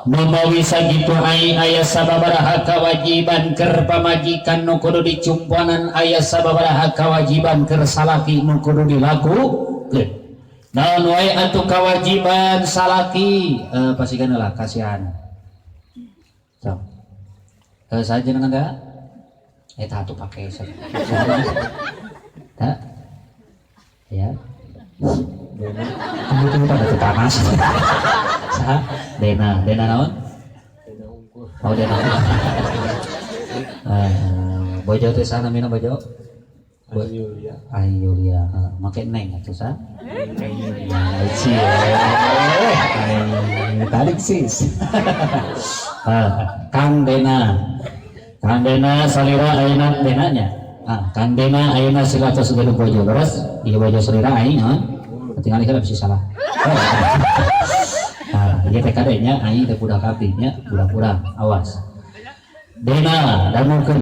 Numawi sakitu ai aya sababaraha kawajiban keur pamajikan nu kudu dicumponan, aya sababaraha kawajiban keur salaki nu kudu dilakukeun. Naon wae atuh kawajiban salaki? Eh, pasikeun lah, kasihan. Sok. Eh, saja dengan teh? Eta atuh pake sok. Tak? Ya. Tunggu, tunggu, pada panas. Saha? Dena, Dena naon? Dena unggul. Oh, Dena. Eh, bojo teh saha namina, bojo? Yulia. Ai Yulia, make neng atuh sa? Cie. Ai tarik sis. Ah, Kang Dena. Kang Dena salira ayeuna Denanya. Ah, Kang Dena ayeuna sila tos gaduh bojo, leres? Ieu bojo salira aing, heuh. Tinggal heula bisa salah. Ah, ieu teh kade nya, aing teh budak abdi nya, budak urang, awas. Dena, dangukeun.